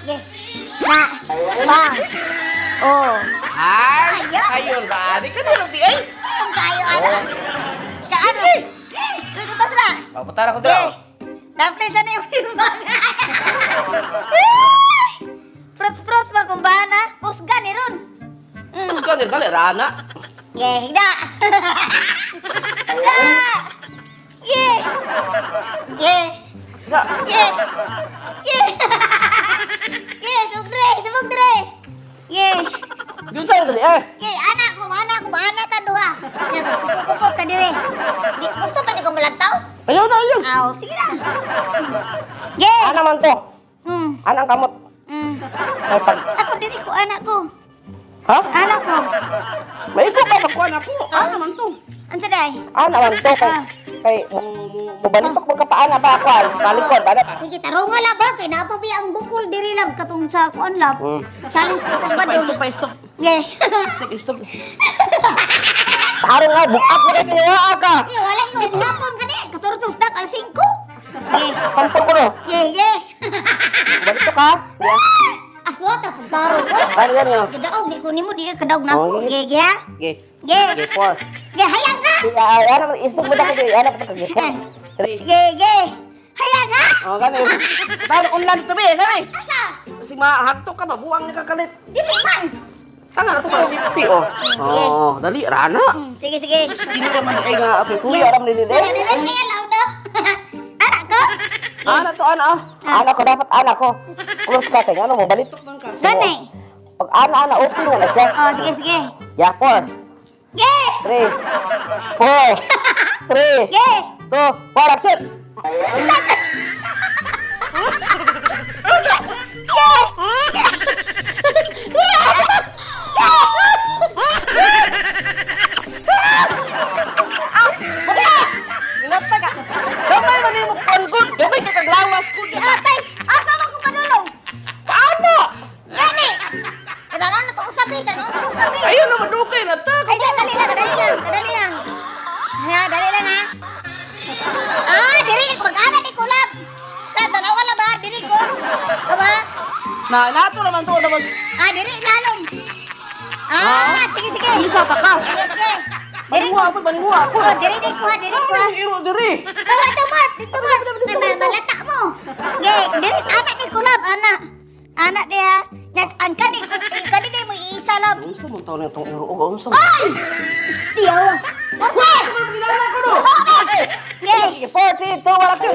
Ge. Na. Bang. Oh. Ay, Ayaw. ayun ba? Di ka na di ay. Kung kayo ana. Siya ano? Dito tas na. Papunta na ko Ge. dito. Dapat sa na yung mga. Fruits ba kung ba na? Kusga ni ron. Tapos ka dali rana. Ge, higda. Da. Ge. Ge. Da. Ge. Ge. Ge, sugre, sugre. Ge. Yun sa dali eh. Ge, anak ko, anak ta duha. Nya kupot ka dire. Di, gusto pa di ko malantaw? Ayaw na, ayaw. Aw, sige na. Ge. Ana man to. Ana ang kamot. Ay, pag Ako diri ko anak ko. Ha? Anak ko. Maigo ka magkuan ako. Ana man to. Unsa day? Ana man to kay Ah. kay mo balitok mo ka pa ana ba kuan. Balikon ba na ba? Sige, tarunga la ba kay naa pa ba ang bukol diri lab katong sa kuan lab. Challenge ko sa badong. Stop pa, stop. Ge. Stop, stop. Tarong nga, bukat mo kay kaya ka. Ye, wala ko rin hapon kani. Katurtos dak alas 5. Ge. Tampol ko no. Ge, ge. Balitok ka. Aswata pug tarong. Oy. Ano yan yun? Kadaog di ko nimo di ka kadaog nako. Oh, Ge, ge ha. Ge. Ge. Ge, four. Ge, hayang ha. Iya, ano, istop mo na kayo. Ano, ka ge. Three. Ge, ge. Hayang ha. Oh, gani. Tarong unlan dito be, gani. Asa? Kasi mahagtok ka ba, buwang ni kakalit. Dili man. Tanga na to mga safety, oh. Sige. Oh, dali, rana. Sige, sige. Hindi naman kay nga, ape, kuya, aram nili Dili, dili, dili, law na. Anak ko. Ana to, ana, ah. Ana ko, dapat ana ko. Close ka, kay ano mo, balitok man ka. So, Gani. Pag ana, ana, okay na na siya. Oh, sige, sige. Yeah, four, Ge. three, four, three, Ge. two, one, action! Ge. Nilata ka! Gamay man nimo pangod! Gamay ka kaglawas ko! Atay, asa man ko padulong? Paano? Gani. Tanon na to usabi, tanon to usabi. Ayun na, madugay na ta! Ay, sa, dali lang, dali lang, dali lang. Ha, dali lang ha. Ah, dili ko mag-ana ni kulab. Sa tanawa la ba dili ko. Diba? Na, nato naman to naman. Ah, dili lalom. Ah, sige sige. Isa ta ka. Sige sige. Dili Balinguha ko. ako, balinguha ako. Oh, dili di ko ha, dili ko ha. Ay, iro diri. Bawa ito, Mark. Dito, Mark. May malata mo. Ge, dili anak ni kulab, anak. Anak diha. Nag ang kani kani di mo iisa lab. Unsa man taon na itong iro? O, unsa man? Ay! Diyaw. Mark! Dinala ko no. Ge. 4, 3, 2, 1, action!